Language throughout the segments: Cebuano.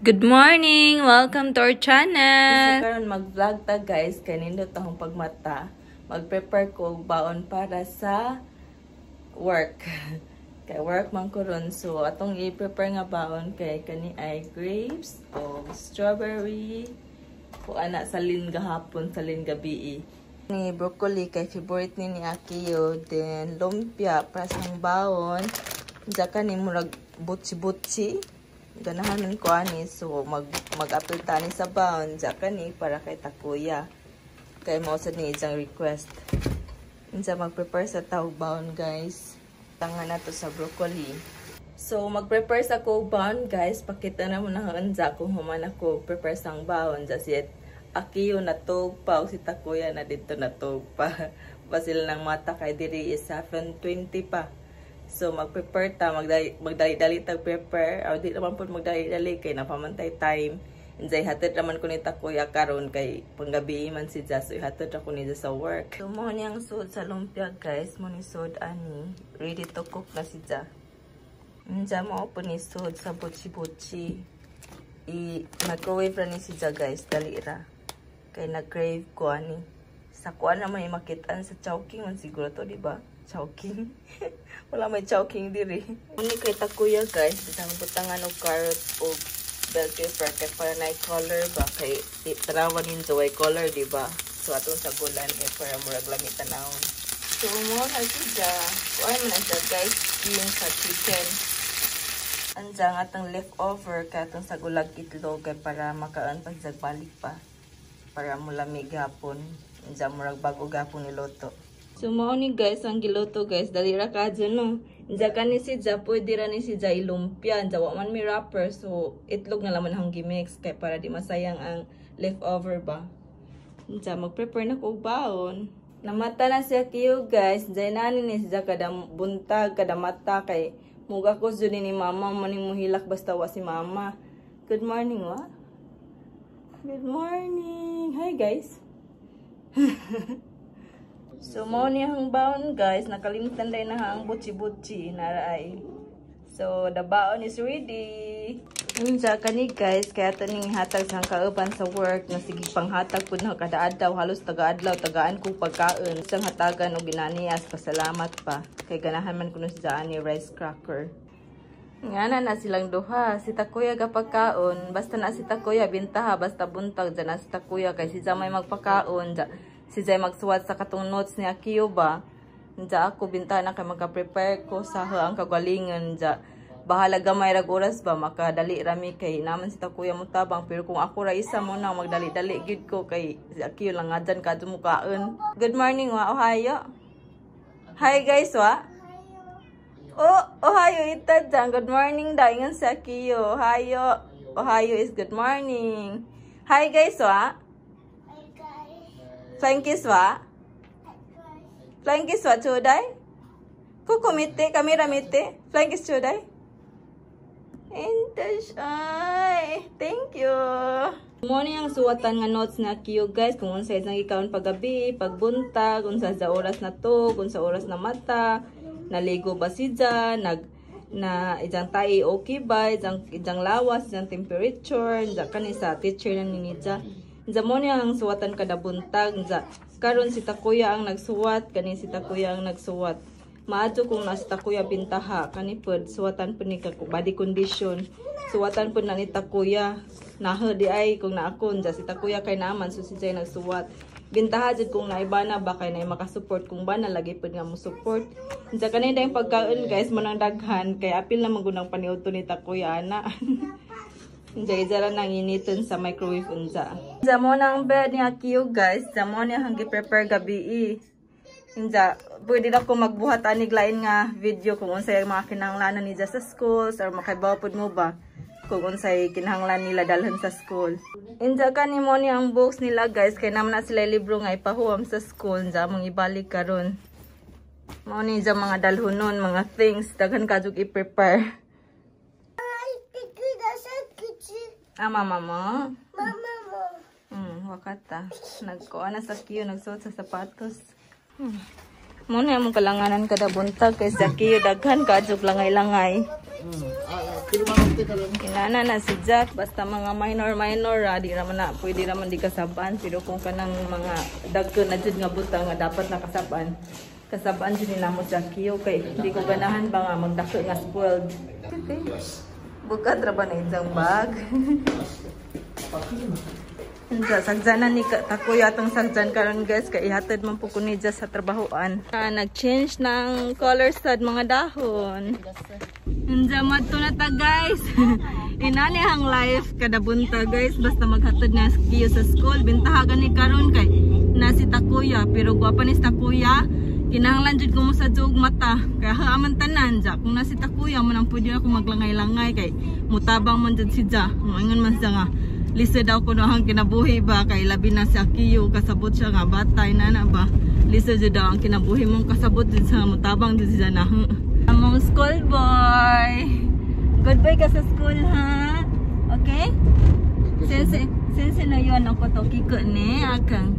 Good morning! Welcome to our channel! So karon mag-vlog ta, guys, kay nindot akong pagmata. Mag-prepare ko og baon para sa work. Kay work man ko ron, so atong i-prepare nga baon kay kani ay grapes o strawberry ko ana salin gahapon, salin gabi. Ni broccoli kay favorite ni ni Akiyo, then lumpia para sa baon. Diya kani murag butsi-butsi. Ganahan man ko ani, so mag-apil ta ni sa baon. Diya kani para kay Takuya. Kay mao sad ni isang request. Unsa, mag-prepare sa tawag baon, guys. Tanga na to sa broccoli. So mag-prepare sa ko baon, guys. Pakita na mo na unsa kung human ako prepare sang baon. Diya si Akiyo natug pa o si Takuya na dito natug pa. Basil ng mata kay diri is 7:20 pa. So mag-prepare ta, magdali-dali tag prepare. O di naman po magdali-dali kay napamantay time. Injay hatid naman ko ni Takuya karon kay panggabi man si Jas. So hatid ako ni sa work. So mo ni ang sud sa lumpia, guys, mo ni sud ani. Ready to cook na si Ja. Unja mo po ni sud sa butchi-butchi. I microwave ra ni si Ja, guys, dali ra. Kay nag-crave ko ani. Sa kuan naman makitaan sa Chowking man siguro to, di ba? Chowking. Wala may Chowking diri. Uni kay Takuya, guys, isang butangan og carrots o bell pepper kay para na color ba, kay tanawan ninyo way color, di ba? So atong sa gulan kay para murag lami tanawon. So mo na siya. Kuan man na siya, guys, skin sa chicken. Andiyan atong leftover kay atong sa gulag itlog kay para makaan pa siya balik pa. Para mulamig gapon. Andiyan murag bago gapon niluto. So mao ni, guys, ang giluto, guys, dali ra ka dyan, no. Diya ka ni si Ja, pwede ra ni si Ja ilumpia. Diya wa man mi wrapper, so itlog na laman akong gimix kay para di masayang ang leftover ba. Diya mag-prepare na ko og baon. Namata na siya kiyo, guys. Diya nani ni si Ja kada buntag, kada mata kay muga ko jud ni mama maning muhilak basta wa si mama. Good morning, wa. Good morning. Hi, guys. So, mao ni ang baon, guys. Nakalimutan din na ang butchi-butchi. Naraay. So, the baon is ready. Unsa kani, guys, kaya taning hatag sa kauban sa work na sige panghatag pud na kada adlaw, halos taga-adlaw tagaan ko pagkaon. Isang hatagan og ginanias, pasalamat pa kay ganahan man kuno sa ani rice cracker. Nga na na silang duha. Si Takuya gapagkaon. Basta na si Takuya, bintaha. Basta buntag. Diyan na si Takuya. Kay si Zamay magpakaon. Diyan, si Zay magsuwat sa katong notes ni Akiyo ba. Diyan ako, bintaha na kay magka-prepare ko sa ang kagalingan. Diyan, bahala gamay rag oras ba. Makadali rami kay naman si Takuya mo tabang. Pero kung ako ra isa mo na, magdali-dali gid ko. Kay si Akiyo lang nga dyan kadto mukaon. Good morning, wa. Ohayo. Hi, guys, wa. Oh, ohayo ita dyan. Good morning daw. Ingon sa Akiyo. Ohayo. Ohayo is good morning. Hi, guys, wa. Hi, guys. Flying kiss, wa. Hi, guys. Flying kiss wa chudai. Kuko mite, kamera mite. Flying kiss chudai. Entesh, ay. Thank you. Mo ni ang suwatan nga notes na Akiyo, guys, kung unsa isang ikaon paggabi, pagbuntag, unsa sa oras na to, kung sa oras na mata, naligo ba si Ja, nag na ijang tai okay ba, ijang lawas, ijang temperature, ija kani sa teacher na ni Nija. Nja mo ni ang suwatan kada buntag, nja karon si Takuya ang nagsuwat, kani si Takuya ang nagsuwat. Maadto kung nasa Takuya bintaha, kani pod suwatan pud ni ka body condition. Suwatan pud na ni Takuya. Naha di ay kung naakon ja si Takuya kay naman, so si Jay nagsuwat. Bintaha jud kung naibana ba kay nay makasupport, kung ba na lagi pud nga mo support. Unsa kani dayong pagkaon, guys, mo nang daghan kay apil na magunang paniudto ni Takuya ana. Unsa isa ra nang initon sa microwave unsa. Unsa mo nang bed ni Akiyo, guys, sa mo ni ang gi-prepare gabi. Unsa, pwede na ko magbuhat anig lain nga video kung unsay ang mga kinahanglanan ni sa schools or makaibaw pud mo ba kung unsay kinahanglan nila dalhan sa school. Unsa kani mo ni ang books nila, guys, kay naman na sila libro nga ipahuwam sa school, unsa among ibalik karon. Mao ni sa mga dalhonon, mga things daghan kadug i-prepare. Ah, mama mo? Mama mo. Wakata. Nagkuha na sa kiyo, nagsuot sa sapatos. Muna among kalanganan kada buntag kay sa kiyo daghan kadug langay-langay. Inana na si Jack, basta mga minor-minor ra, di raman na pwede raman di kasabaan, pero kung kanang mga dagko na jud nga butang nga dapat nakasabaan, kasabaan jud nila mo si Akio kay di ko ganahan ba nga magdako nga spoiled. Bukat ra ba na isang bag? Unsa sagzanan ni Takuya atong sagzan karon, guys, kay ihatod man po ko ni sa trabahoan. Nag-change ng color sad mga dahon. Unsa madto na ta, guys. Inani ang life kada buntag, guys, basta maghatod na kiyo sa school. Bintaha gani karon kay na si Takuya, pero gwapa ni si Takuya. Kinahanglan jud ko mo sa jug mata. Kaya aman tanan ja kung na si Takuya mo nang pwede ako maglangay-langay kay mutabang man jud si Ja. Moingon man siya nga lisod daw kuno ang kinabuhi ba kay labi na si Akiyo, kasabot siya nga batay na na ba. Lisod jud daw ang kinabuhi mong kasabot jud sa mutabang jud siya na. Among school boy. Goodbye ka sa school, ha. Okay? 先生先生の言うのこと聞くねあかん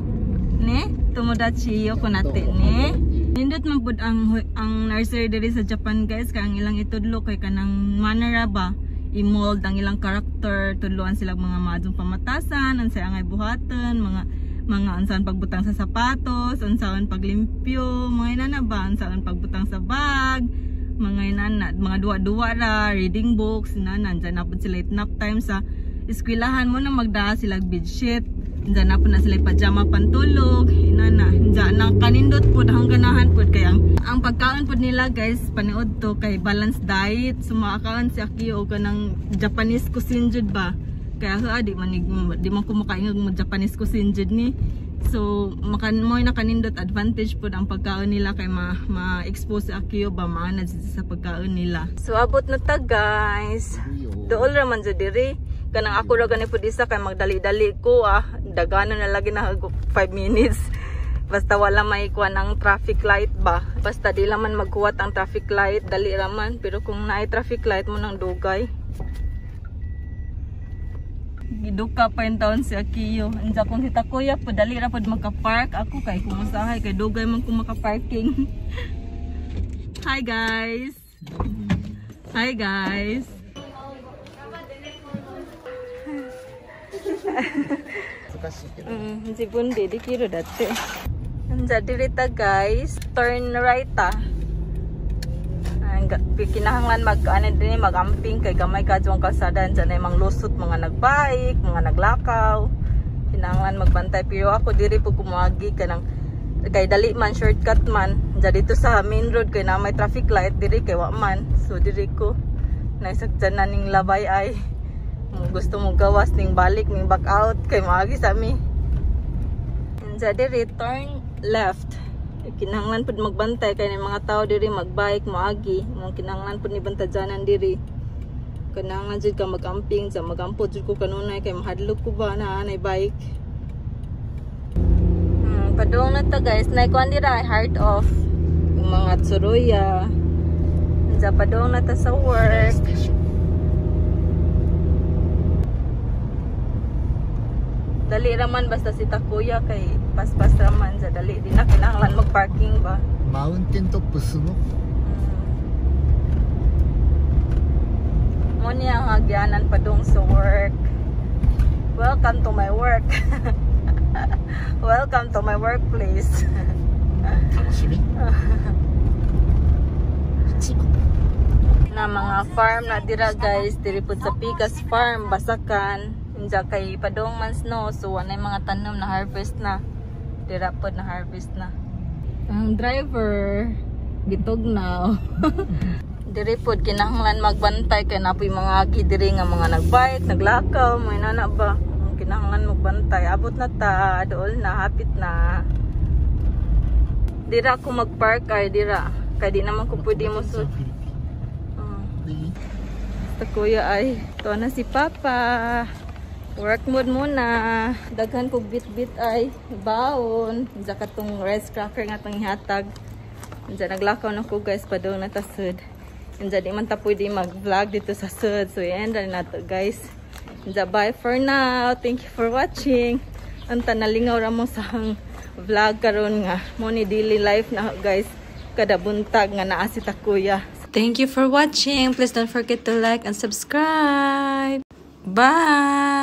ね友達よくなってね Nindot man pud ang nursery diri sa Japan, guys, kay ang ilang itudlo kay kanang manner ra ba, i-mold ang ilang character, tudloan sila mga maadtong pamatasan, unsay angay buhaton, mga unsaon pagbutang sa sapatos, unsaon paglimpyo, mga inana ba, unsaon pagbutang sa bag, mga inana, mga duwa-duwa ra, reading books, inana, andyan na pud sila nap time sa eskwelahan mo na magdaa sila bedsheet. Diyan na po na sila pajama pantulog, inana. Diyan na kanindot po ang ganahan po kay ang pagkaon po nila, guys, paniud to kay balanced diet. So makakaon si Akio og kanang Japanese cuisine jud ba. Kaya ha di man ko makaingog mo Japanese cuisine jud ni. So makan mo na kanindot advantage po ang pagkaon nila kay ma-expose si Akio ba maanad sa pagkaon nila. So abot na ta, guys. Dool ra man jud diri. Kanang ako ra gani pud isa kay magdali-dali ko ah. Dagano na lagi na 5 minutes. Basta wala may kuan ang traffic light ba. Basta di lang man magkuwat ang traffic light, dali ra man. Pero kung naay traffic light mo nang dugay. Giduka pa yung taon si Akiyo. Andiyan kung si Takuya po, dali ra pod maka-park. Ako kay kumusahay, kay dugay man ko maka-parking. Hi, guys! Hi, guys! 自分でできるだって。じゃdiri ta, guys, turn right ta. Kinahanglan mag ano din magamping kay gamay kadto ang kalsada dyan ay manglusot mga nagbike, mga naglakaw. Kinahanglan magbantay pero ako diri po kumuagi kanang kay dali man, shortcut man. Diyan dito sa main road kay na may traffic light diri kay wa man. So diri ko naisakjan na ning labay ay gusto mo gawas ning balik ning back out kay maagi sa mi. Diyan diri turn left. Kinahanglan pud magbantay kay ni mga tao diri magbike moagi, mo kinahanglan pud ni bantajanan diri. Kinahanglan jud ka magamping sa magampot jud ko kanunay kay mahadlok ko ba na anay bike. Padung na ta, guys, nay kuan dira heart of yung mga tsuruya. Diyan padung na ta sa work. Dali raman basta si Takuya kay paspas raman sa dali di na kinahanglan mag-parking ba. Mountain top mo. Mo niya ang agyanan padung sa work. Welcome to my work. Welcome to my workplace. Na mga farm na dira, guys, diri pud sa Pikas Farm, Basakan. Unja kay padong man snow, so walay mga tanom na harvest na. Dira pod na harvest na. Ang driver gitog now. Diri pod kinahanglan magbantay kay napoy mga agi diri nga mga nagbike, naglakaw, may nana ba. Kinahanglan magbantay. Abot na ta, dool na, hapit na. Dira ako magpark ay dira. Kay di naman ko pwede mo sud. Basta kuya ay, to na si Papa. Work mode muna. Daghan kog bit-bit ay baon. Diyan katong rice cracker nga tong ihatag. Diyan naglakaw na ko, guys, padung na ta sud. Diyan di man ta pwede mag-vlog dito sa sud. So end na nato, guys. Diyan bye for now. Thank you for watching. Anta nalingaw ra mo sa vlog karon nga mo ni daily life na, guys. Kada buntag nga naa si Takuya. Thank you for watching. Please don't forget to like and subscribe. Bye!